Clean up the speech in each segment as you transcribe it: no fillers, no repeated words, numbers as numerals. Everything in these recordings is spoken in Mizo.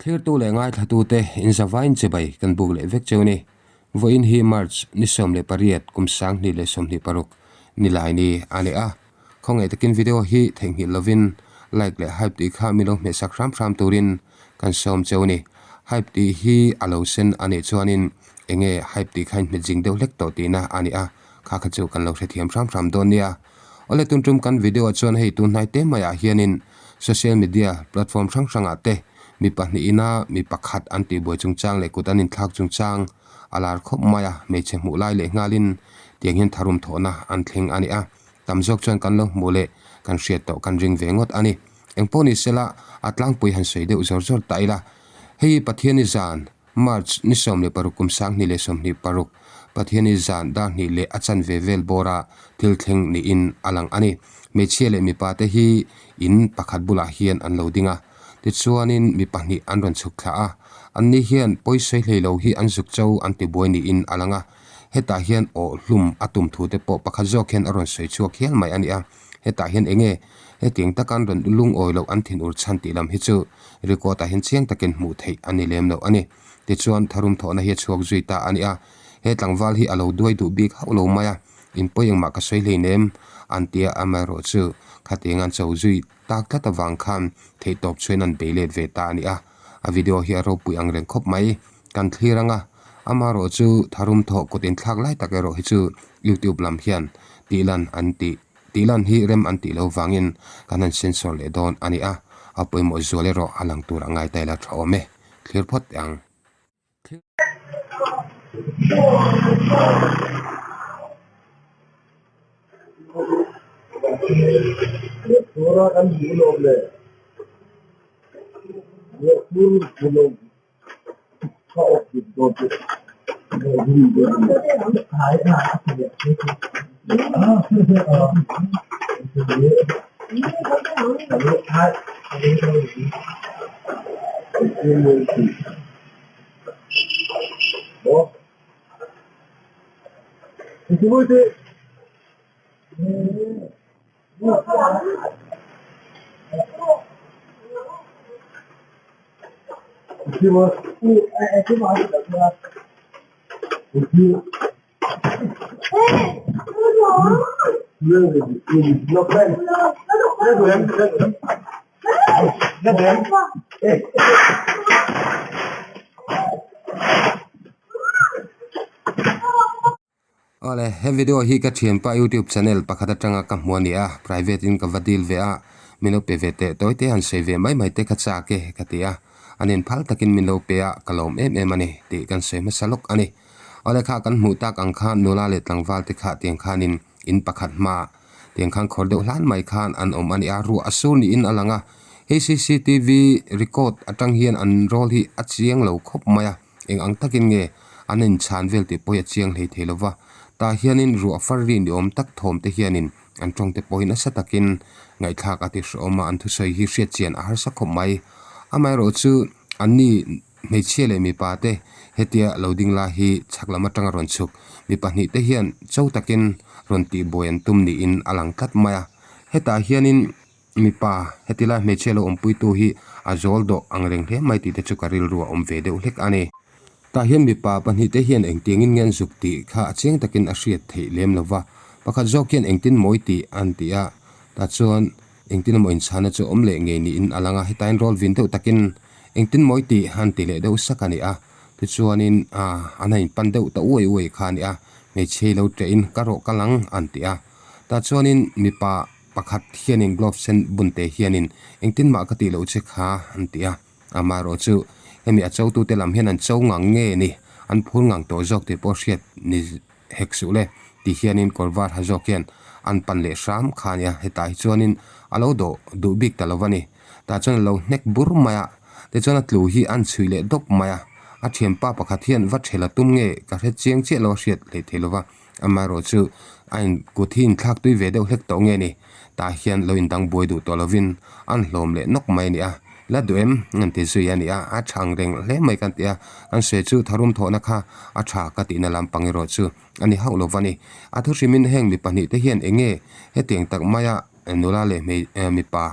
Thlirtu leh ngaithlatute inzavain chibai kan buk leh vek cheu ni. Vawiin hi March ni 18 kum 2026 nilai ni a ni a. Khawngaih takin video hi theihnghilh lovin like leh hype tih kha min lo hmehsak hram hram turin kan sawm cheu ni. Hype tih hi a lo sen a nih chuanin enge hype tih kha inhmet zing deuh hlek tawh tihna a ni a, kha kha chu kan lo hrethiam hram hram dawn nia. Awle tun tum kan video ah chuan hei tun hnai te maiah hianin social media platform hrang hrangah te mi pahnih ina mi pakhat an tihbuai chungchang leh kut an inthlak chungchang a lar khawp mai a, hmeichhe hmuh lai leh nghalin tiang hian tharum thawhna an thleng a ni a, tam zawk chuan kan lo hmuh leh kan hriat tawh kan ring ve ngawt a ni. Engpawh ni sela a tlangpui han sawi deuh zawr zawr ta ila, hei Pathiani zan March ni 16 kum 2026, Pathiani zan dar hnih leh a chanve vel bawra thil thleng niin a lang a ni. Hmeichhia leh mipa te hi in pakhat bulah hian an lo ding a, tichuanin mi pahnih an rawn chhuk thla a, anni hian pawisawi hlei lo hi an zuk cho an tibuai niin a lang a, hetah hian awh hlum a tum thu te pawh pakhat zawk hian a rawn sawi chhuak hial mai a ni a. Hetah hian eng nge hetiang taka an rawn lungawi loh an thinur chhan tih lam hi chu record ah hian chiang takin hmuh theih a ni lem loh a ni. Tichuan tharum thawhna hi a chhuak zui ta a ni a, he tlangval hi a lo duai duh bik hauh lo mai a, inpawi engmah ka sawi hleinem an tia amaherawh chu khatiang an cho zui tak tlat avang khan theihtawp chhuain an bei let ve ta a ni a, a video hi a ropui ang reng khawp mai. Kan thlir ang a, amaherawh chu tharum thawh kut inthlak lai tak erawh hi chu YouTube lam hian tihlan an tih tihlan hi rem an tih loh vangin kan han sensor leh dawn a ni a, a pawimawh zual erawh a lang tur a ngai ta ila tha awm e, thlir phawt teh ang. Awle, he video hi ka thianpa youtube channel pakhat atanga ka hmu a ni a, private in ka va deal ve a, min lo pe ve teh tawi te han sawi ve mai mai te kha chak e ka ti a, a nen phal takin min lo pe a, ka lawm em em a ni tih kan sawi hmasa lawk a ni. Awle kha kan hmuh tak ang khan nula leh tlangval te kha tiang khanin in pakhat hmaah tiang khan khawr deuh hlan mai khan an awm a ni a, ruah a sur niin a lang a, hei cctv record atang hian an roll hi a chiang lo khawp mai a. Eng ang takin nge an inchhan vel tih pawh hi a chiang hlei thei lova, tah hianin ruah far ri ni awm tak thawm te hianin an tawng te pawhin nasa takin ngaihthlak a ti hrehawm a, an thusawi hi hriat chian a harsa khawp mai. Amaherawh chu anni hmeichhia leh mipa te hetia lo ding lai hi chhak lam atanga rawn chhuk mi pahnih te hian cho takin rawn tihbuai an tum niin a lang tlat mai a, hetah hianin Mipa, heti lai hmeichhia lo awmpuitu hi a zawl dawh ang reng hle mai tih te chu ka rilru a awm ve deuh hlek a ni. Tah hian mipa pahnih te hian engtiangin nge an zuk tih kha a chiang takin a hriat theih lem lo va, pakhat zawk hian engtin mawi tih an ti a, tah chuan engtin emaw inchhana chu awm leh ngei niin a lang a, hetain rawl vin deuh takin engtin mawi tih an ti leh deuh sak a ni a, tichuanin an han inpan deuh ta uai uai kha a ni a, hmeichhia hi lo ṭehin ka rawh ka lang an ti a, tah chuanin mipa. Pakhat hianin glove sen bun te hianin engtin mah ka tih loh che kha an ti a, amaherawh chu hemi a cho tute lam hian an cho ngang nge ni, an phur ngang tawh zawk tih pawh hriat ni hek suh le ti hianin kawr var ha zawk hian an pan leh hram kha a nia, hetah hi chuanin a lo dawh duh bik ta lo va ni, tah chuan a lo hnek bur mai a, tichuan a tlu hi an chhui leh dawp mai a, a thianpa pakhat hian va thel a tum nge ka hre chiang chiah lo a hriat hleithei lo va. Amaherawh chu a in kut hi inthlak tui ve deuh hlek tawh nge ni? Tah hian lo indang buai duh tawh lovin an hlawm leh nawk mai a ni a, la duh em? An ti zui a ni a, a tha ang reng hle mai kan ti a, kan sawi chu tharum thawhna kha a tha ka tihna lampang erawh chu a ni hauh lo va ni. A thu hrimin heng mi pahnih te hian eng nge hetiang tak maia nula leh hmei mipa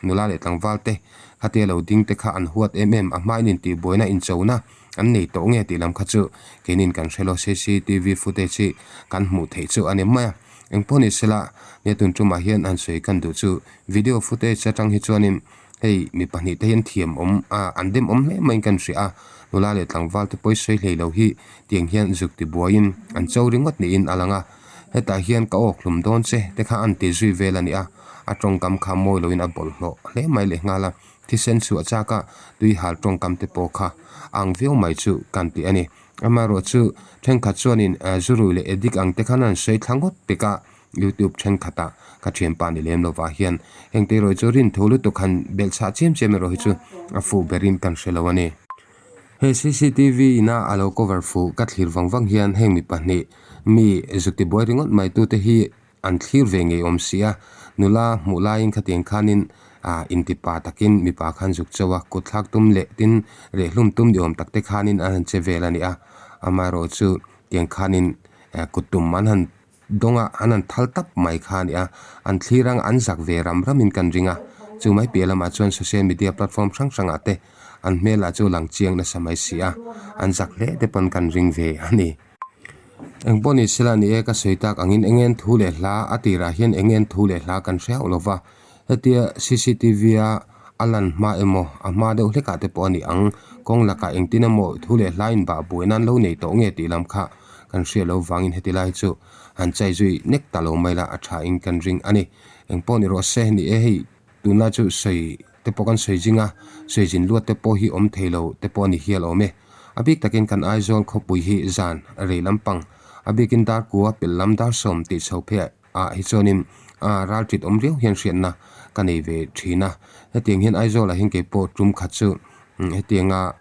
nula leh tlangval te. Khatia lo ding te kha an huat em em, a hmain intihbuaina inchona an nei tawh nge tih lam kha chu keinin kan hre lo. Cctv footage hi kan hmuh theih chu a ni mai a. Engpawh ni sela, nia tun tumah hian an sawi kan duh chu video footage atang hi chuanin hei mi pahnih te hian thiam awm a, an dem awm hle maiin kan hria a. Nula leh tlangval te pawi sawi hlei lo hi tiang hian zuk tibuaiin an cho ringawt niin a lang a. Hetah hian ka awk hlum dawn che te kha an ti zui vel a ni a, a tawngkam kha mawi loin a bawlhhlawh hle mai leh nghal a, thisen chhuah chak a tui hal tawngkam te pawh kha a ang viau mai chu kan ti a ni. Amaherawh chu thenkhat chuanin zurui leh addict ang te khan an sawi thla ngawt pek a, YouTube thenkhatah ka thianpa ni lem lovah hian heng te erawh chu rinthu lutuk han belhchhah chiam chiam erawh hi chu a fuh berin kan hre lo a ni. He cctv ina a lo cover fuh ka thlir vang vang hian heng mi pahnih mi zuk tibuai ringawt mai tute hi an thlir ve ngei awm si a, nula hmuh laiin khatiang khanin ah intipa takin mipa khan zuk chauh a, kut thlak tum leh tin rehlum tum ni awm tak te khanin an han che vel a ni a, amaherawh chu tiang khanin kut tum an han Dawnga an han thal tap mai kha a ni a, an thlir ang an zak ve ram ramin kan ring a, chu mai piah lamah chuan social media platform hrang hrangah te an hmelah chu lang chiang nasa mai si a, an zak hle te pawn kan ring ve a ni. Engpawh ni sela ni e ka sawi tak angin eng en thu leh hla a tirah hian eng en thu leh hla kan hre hauh lova, Hetia cctv a a lan hma emaw a hma deuh hlekah te pawh a ni ang. Kawng lakah engtin emaw thu leh hla in bah buai nan lo nei tawh nge tih lam kha kan hriat loh vangin heti lai chu han chai zui nek ta lo mai la a tha in kan ring a ni. Engpawh ni rawh se ni e hei tunlai chu sawi te pawh kan sawi zing a, sawi zin luat te pawh hi awm thei lo te pawh a ni hial awm e. A bik takin kan Aizawl khawpui hi zan rei lampang a bikin Darkua pelh lam Darsawm tih chho pheiah ah hi chuanin ah ral tit awm riau hian hriatna ka nei ve thin a, hetiang hian Aizawl ah hian keipawh tum khat chu hetianga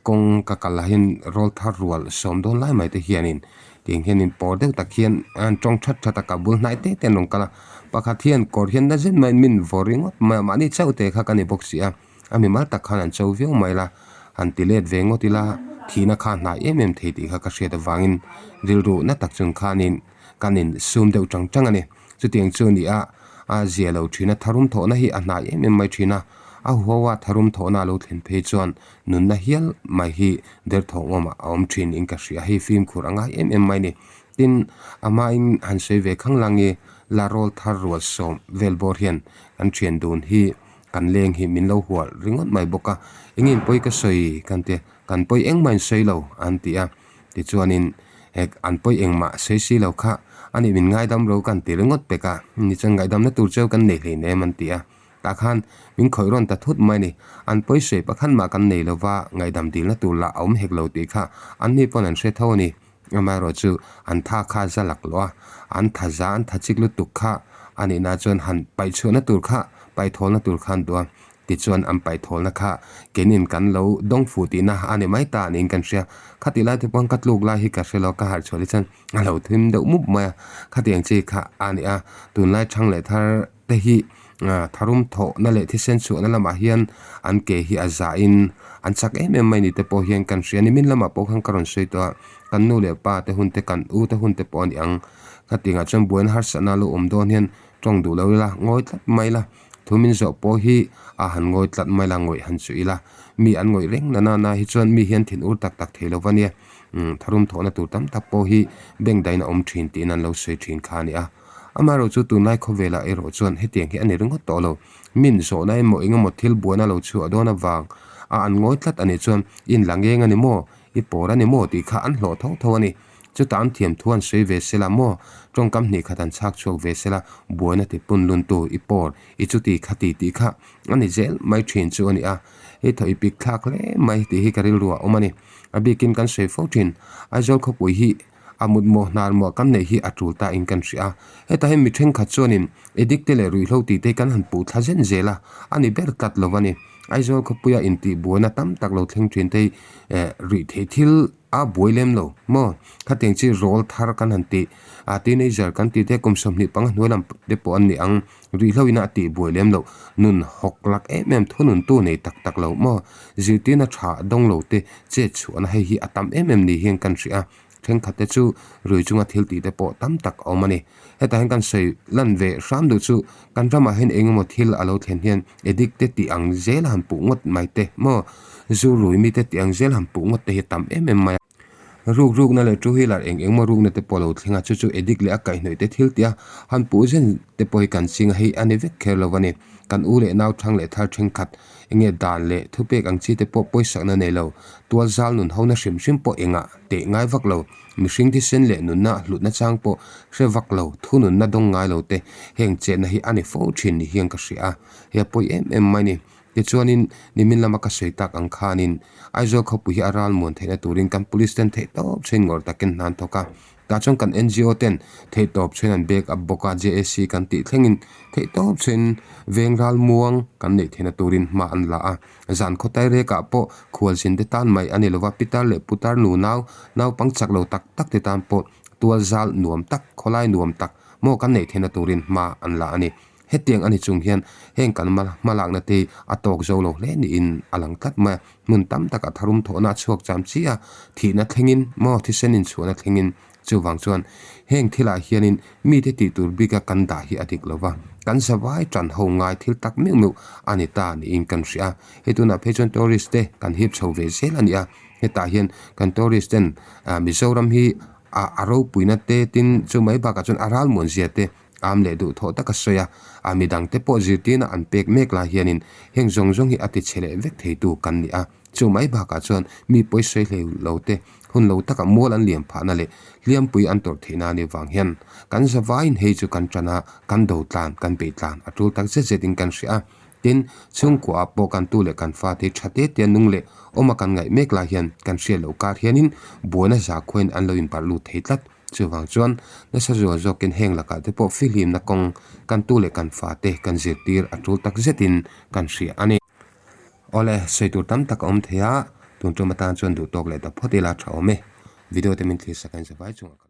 kawng ka kal ah hian rawl thar rual sawm dawn lai mai te hianin tiang hianin pawr deuh tak hian an tawng that that a ka bul hnai te te an rawn kal a, pakhat hian kawr hian na zet maiin min vaw ringawt mai a mahni chauh te kha ka ni bawk si a. A mimal tak khan an cho viau mai la, han ti let ve ngawt ila thihna kha hnai em em thei tih kha ka hriat avangin rilru na tak chung khanin kan in sum deuh tang tang a ni. Chutiang chu a ni a, a zia lo thin a, tharum thawhna hi a hnai em em mai thin a, a huho a tharum thawhna a lo thlen phei chuan nunna hial mai hi derthawh ngawmah a awm thin in ka hria, hei fimkhur a ngai em em mai ni. Tin, a hmain han sawi ve khang lang i la rawl thar rual sawm vel bawr hian kan thian dun hi Kan leng hi min lo hual ringawt mai bawk a, engin pawi ka sawi kan ti a, kan pawi engmah in sawi lo an ti a, tichuanin hek an pawi engmah sawi si lo kha a nih min ngaidam lo kan ti ringawt pek a, nichuan ngaihdamna tur cheu kan nei hleinem an ti a, tah khan min khawih rawn ta thut mai a ni, an pawi sawi pakhat mah kan nei lova ngaihdam dilna tur lah a awm hek lo tih kha an ni pawn an hre tho a ni. Amaherawh chu an tha kha za lak loh a, an tha za an tha chik lutuk kha a nihna chuan han paih chhuahna tur kha paih thawlna tur kha an duh a, tichuan an paih thawlna kha keinin kan lo dawng fuh tihna a ni mai ta niin kan hria. Khatih lai te pawh ka tluk lai hi ka hre lo, ka harh chhuah hi chuan a lo thim deuh mup mai a, khatiang chi kha a ni a, tunlai thang leh thar te hi tharum thawhna leh thisen chhuahna lamah hian an ke hi a zahin an chak em em mai ni te pawh hian kan hria a ni. Min lamah pawh khan ka rawn sawi tawh a, kan nu leh pa te hun te kan u te hun te pawh a ni ang. Khatingah chuan buaina harsatna lo awm dawn hian tawng duh lo ila ngawi tlat mai la, thu min zawh pawh hi a han ngawi tlat mai la ngawih han chuh ila, mi an ngawih reng na nana hi chuan mi hian thin ur tak tak thei lo va nia, tharum thawhna tur tam tak pawh hi bank dahin a awm thin tiin an lo sawi thin kha a ni a. Amaherawh chu tunlai khawvelah erawh chuan hetiang hi a ni ringawt tawh lo. Min zawhna emaw engemaw thil buaina lo chhuah dawn avang a an ngawi tlat a nih chuan in la ngeng a ni maw, i pawr a ni maw tih kha an hlawh tho tho a ni. Chutah an thiam thu an sawi ve sela maw, tawngkam hnih khat an chhak chhuak ve sela, buaina ti pun luntu i pawr, i chuti kha ti tih kha a ni zel mai thin chu a ni a. Hei thaw i pik thlak hle mai tih hi ka rilru ah awm a ni. A bikin kan sawi fo thin, Aizawl khawpui hi A mutmawh hnar muah kan neih hi a tul ta in kan hria a. Hetah hian mi thenkhat chuanin addict te leh ruihhlo tih te hi kan han puh thla zen zel a, a ni ber tlat lo a ni. Aizawl khawpuia intih buaina tam tak lo thleng thin te hi eh ruih theih thil a buai lem lo maw? Khatiang chi rawl thar kan han tih a teenager kan tih te kum 25 hnuai lam te pawh an ni ang, ruihhlo ina a tih buai lem loh, nun hawk lak em em thununtu nei tak tak lo maw? Zirtirna tha dawng lo te chet chhuahna hei hi a tam em em ni hian kan hria a. Thenkhat te chu rui chunga thil tih te pawh tam tak a awm a ni. Hetah hian kan sawi lan ve hram duh chu kan ramah hian eng emaw thil a lo thlen hian addict te tih ang zel a han puh ngawt mai te maw zu rui mite tih ang zel a han puh ngawt te hi a tam em em mai a. Ruk rukna leh two wheeler eng eng maw rukna te pawh a lo thleng a, chu chu addict leh a kaihhnawih te thil tih a han puh zen te pawh hi kan ching a, hei a ni vek kher lo a ni. Kan u leh nau thang leh thar thenkhat eng nge dan leh thupek ang chi te pawh pawisakna nei lo, tual zal nun hona hrim hrim pawh engah teh ngai vak lo, mihring thisen leh nunna hlutna chang pawh hre vak lo, thununna dawng ngai lo te heng chetna hi a ni fo thin ni hian ka hria a, hei a pawi em em mai ni. Tichuanin nimin lama ka sawi tak ang khanin Aizawl khawpui hi a ral muan theihna turin kan police ten theihtawp chhuin ngawrh takin hna an thawk a. Tah chuan kan NGO ten theihtawp chhuin an back up bawk a, JAC kan tih thlengin theihtawp chhuin veng ral muang kan neih theihna turin hma an la a. Zan khawtai rekah pawh khualzin te tan mai a ni lova, pitar leh putar nu nau, naupang chak lo tak tak te tan pawh tual zal nuam tak, khawlai nuam tak maw kan neih theihna turin hma an la a ni. Hetiang a ni chung hian heng kan hmalakna te hi a tawk zo lo hle niin a lang tlat mai a. Hmun tam takah tharum thawhna a chhuak cham chi a, thihna thlengin maw thisen inchhuahna thlengin chuvang chuan heng thilah hianin mite tih tur bika kan dah hi a dik lo va, kan zavai tan ho ngai thil tak meuh meuh a ni ta niin kan hria a. Hei tunah phei chuan tourist te kan hip chho ve zel a ni a, hetah hian kan tourist ten Mizoram hi a ropuina te tin chu mai bakah chuan a ralmuanzia te Am leh duh thawh tak a sawi a, a midangte pawh zirtirna an pek mek lai hianin heng zawng zawng hi a ti chhe leh vek theitu kan ni a. Chu mai bakah chuan mi pawi sawi hlei lo te hun lo taka mual an liam phahna leh hliampui an tawrh theihna a nih vang hian kan zavaiin hei chu kan tan a, kan do tlan, kan beih tlan a tul tak zet zetin kan hria a. Tin, chhungkuaah pawh kan tu leh kan fate hi tha te tea nung leh awma kan ngaih mek lai hian kan hriat loh kar hianin buaina zakhuain an lo inbarh lut thei tlat. Chuvang chuan nasa zual zawkin heng lakah te pawh fihlimna kawng kan tu leh kan fate kan zirtir a tul tak zetin kan hria a ni. Awle, sawi tur tam tak a awm thei a, tun tum atan chuan duh tawk leh ta phawt ila tha awm e. Video te min thlir sak a inzavai chungah ka.